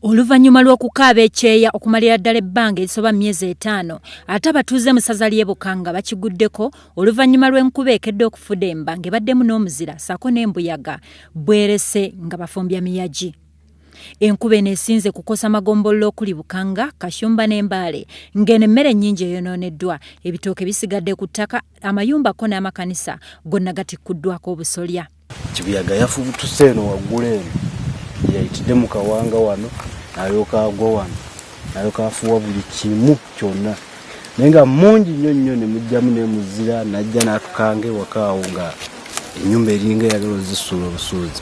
Oluvannyuma lw'okukaaba ekyeya okumalira ddala ebbanga erisoba myezi 5, ate abatuuze mu ssaza ly'e Bukanga bakiguddeko oluvannyuma lw'enkuba ekedde okufudemba ng'ebaddemu n'omuzira ssaako n'embuyaga bwerese nga bafumbya miyagi. Enkuba eno esinze kukosa magombolola okuli Bukanga, Kashumba n'Embaale, ng'eno emmere nnyingi eyonooneddwa, ebitooke bisigadde ku ttaka, amayumba ko n'amakanisa gonna gatikkuddwako obusolya. Kibuyaga yafubutuse eno waggulu eno, yayitidde mu kawanga wano, n'alyoka agwa wano, n'alyoka afuuwa buli kimu kyonna, naye nga mungi nnyo nnyo ne mujjamu ne muzira, n'ajja n'atukanga ewaka awo nga ennyumba eringa eyagala ozisuula obusuuzi.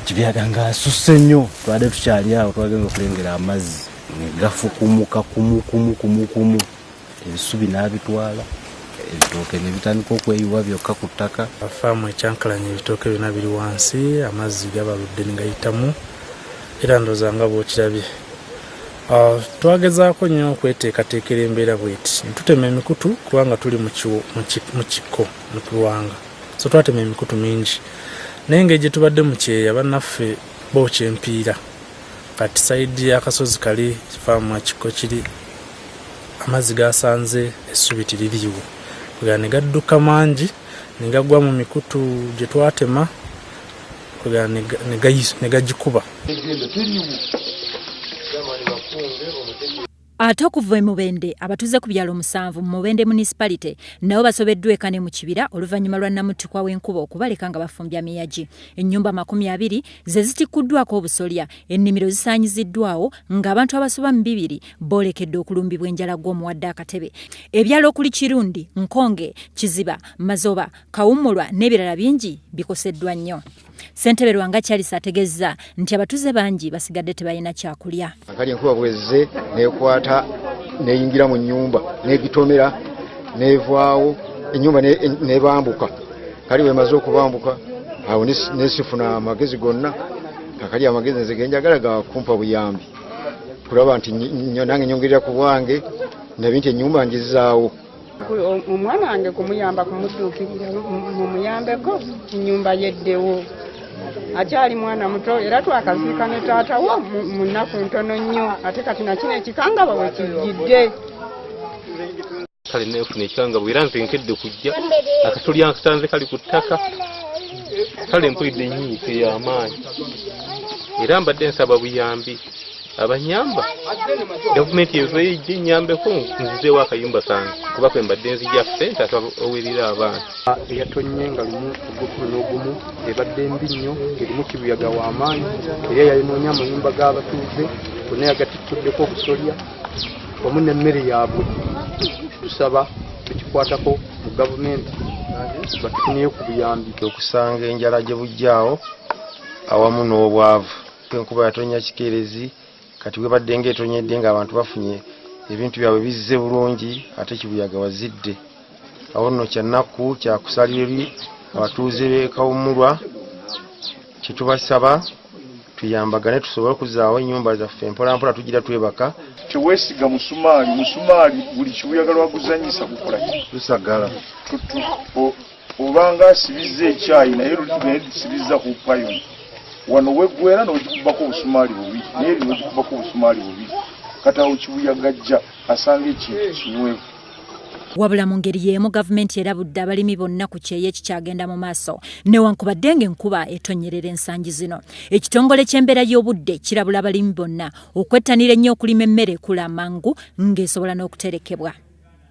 Kibuyaga ng'asusse nnyo, twabadde tukyali awo twagenza okulengera amazzi ne gafukumuka kumu kumu kumu kumu, ebisubi n'abitwala, ebitooke ne bitandika okweyiwa byokka ku ttaka. Faamu ekyankalanya ebitooke byonna biri wansi, amazzi gabaludde ne gayitamu, era ndowooza nga bw'okirabye. Twagezaako nnyo okweteekateekera embeera bw'eti, ne tutema emikutu kubanga tuli mu kikko mu Luwanga, so twatema emikutu mingi, naye engeri gye tubadde mu kyeya bannaffe bookya empiira. Kati sayidi y'akasozi kali faamu ekikko kiri, amazzi gasanze essubi teririiwo, ne gadduka mangi ne gagwa mu mikutu gye twatema, ne gagikuba. Ate okuva e Mubende, abatuuze ku byalo 7 mu Mubende Municipality nabo basobeddwa eka ne mu kibira oluvannyuma lwa nnamuttikwa w'enkuba okubaleka nga bafumbya miyagi. Ennyumba 20 ze zitikkuddwako obusolya, ennimiro zisaanyiziddwawo ng'abantu abasoba mu 2 boolekedde okulumbibwa enjala gw'omuwadde akatebe. Ebyalo okuli Kirundi, Nkonge, Kiziba, Mazoba, Kawummulwa n'ebirala bingi bikoseddwa nnyo. Ssentebe Lwanga Charles ategeezza nti abatuuze bangi basigadde tebalina kyakulya. Akali enkuba bwezze n'ekwata n'eyingira mu nnyumba n'egitomera n'evaawo, ennyumba n'ebambuka. Kali bwemaze okubambuka awo nesifuna amagezi gonna. Akali amagezi nze ge njagala ga kumpa buyambi kulaba nti nange nyongerera ku bwange ndabe nti ennyumba ngizaawo. Omwana wange kumuyamba kumudduukirira mumuyambeko ennyumba yeddewo. Akyali mwana muto era twakaziika ne taata wo mu nnaku ntono nnyo, ate kati nakino ekikangabwa bwe kijjidde. Kale nefuna ekikangabwa era nze nkedde kujja, akasolya nkasanze kali ku ttaka, kale mpulidde ennyiike ey'amaanyi era mbadde nsaba buyambi abanyamba gavumenti eveeyo ejje ennyambeko nzizeewo akayumba kange kuba kwe mbadde nzija ssente ate owerera abaana. Eyatonnye nga lumu ogw'ekkumi n'ogumu ebadde mbi nnyo, erimu kibuyaga w'amaanyi era yayonoonya amayumba g'abatuuze gonna, yagatikkuddeko obusolya wamu n'emmere yaabwe. Tusaba bekikwatako mu gavumenti batufuneyo ku buyambi. Okusanga enjala gye bujjaawo awamu n'obwavu. Enkuba yatonnya kikeerezi, kati webadde ng'etonyedde ng'abantu bafunye ebintu byabwe bizze bulungi, ate kibuyaga wazidde. Awo nno kya nnaku kyakusalira eri abatuuze b'e Kawummulwa, kye tubasaba tuyambagane tusobole okuzzaawo ennyumba zaffe mpolampola, tugira twebaka. Teweesiga musumaali, musumaali buli kibuyaga lwaguzannyisa gukola ki? Tusagala. Obanga asibizza ekyayi naye lusibizza ku payoni. Wano weggwera n'ogikubako obusumaali bubiri, naye n'ogikubako obusumaali bubiri. Kati awo kibuyaga ajja asanga ekintu kinywevu. Wabula mu ngeri y'emu gavumenti erabudde abalimi bonna ku kyeya ekikyagenda mu maaso newankubadde ng'enkuba etonnyerera ensangi zino. Ekitongole ky'embeera y'obudde kirabula abalimi bonna okwettanira ennyo okulima emmere ekula amangu ng'esobola n'okuterekebwa.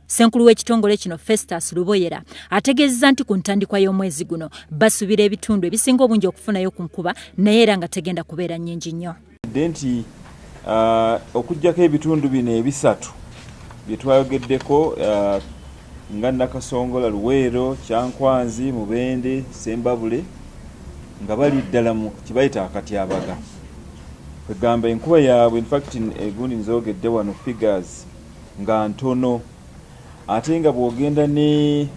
Ssenkulu w'ekitongole kino Festus Luboyera ategeezezza nti ku ntandikwa y'omwezi guno basuubira ebitundu ebisinga obungi okufunayo ku nkuba, naye era nga tegenda kubeera nnyingi nnyo. Nti okuggyako ebitundu bino ebisatu bye twayogeddeko nga Nakasongola, Luweero, Kyankwanzi, Mubende, Ssembabule, nga bali ddala mu kye bayita akatyabaga. Kwegamba enkuba yaabwe, in fact egundi nzoogedde wano figures nga ntono, ate nga bw'ogenda ne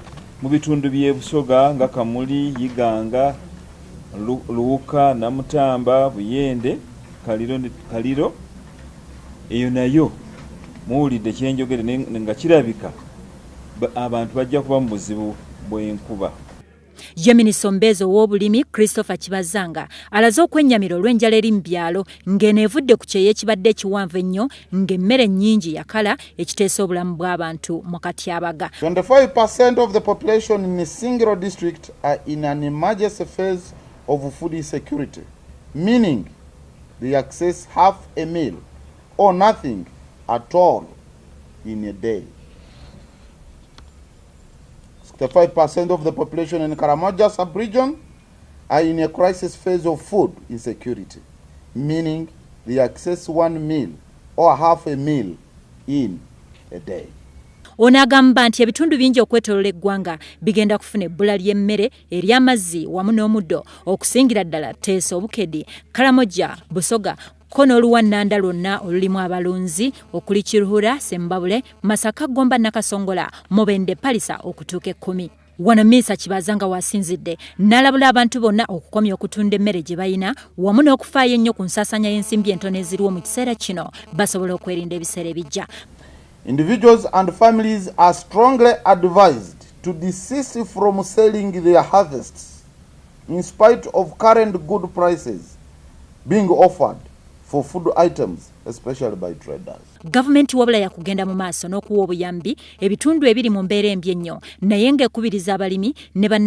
mu bitundu by'e Busoga nga Kamuli, Iganga, Luwuka, Namutamba, Buyende, Kaliro, eyo nayo muwulidde kyenjogere nga kirabika abantu bajja kuba mu buzibu bw'enkuba. Ye minisita omubeezi ow'obulimi Christopher Kibazanga alaze okwennyamira olw'enjala eri mu byalo ng'eno evudde ku kyeya ekibadde ekiwanvu ennyo ng'emmere nnyingi yakala, ekiteesa obulamu bw'abantu mu katyabaga. 25% of the population in Isingiro district are in an emergency phase of food insecurity, meaning they access half a meal or nothing at all in a day. 65% of the population in Karamoja sub-region are in a crisis phase of food insecurity, meaning they access one meal or half a meal in a day. Ono agamba nti ebitundu bingi okwetoolola eggwanga bigenda kufuna ebbula ly'emmere, ery'amazzi wamu n'omuddo, okusingira ddala Teso, Bukedi, Karamoja, Busoga ko n'oluwannanda lwonna olulimu abalunzi okuli Kiruhura, Sembabule, Masaka, Gomba, Nakasongola, Mubende, Palisa okutuuka 10. Wano Minisita Kibazanga wasinzidde n'alabula abantu bonna okukomya okutunda emmere gye balina wamu n'okufaayo ennyo ku nsaasaanya y'ensimbi entono eziriwo mu kiseera kino basobola okwerinda ebiseera ebijja. Individuals and families are strongly advised to desist from selling their harvests in spite of current good prices being offered for food items, especially by traders. Gavumenti wabula yakugenda mu maaso n'okuwa obuyambi ebitundu ebiri mu mbeera embi ennyo, naye ng'ekubiriza abalimi ne banna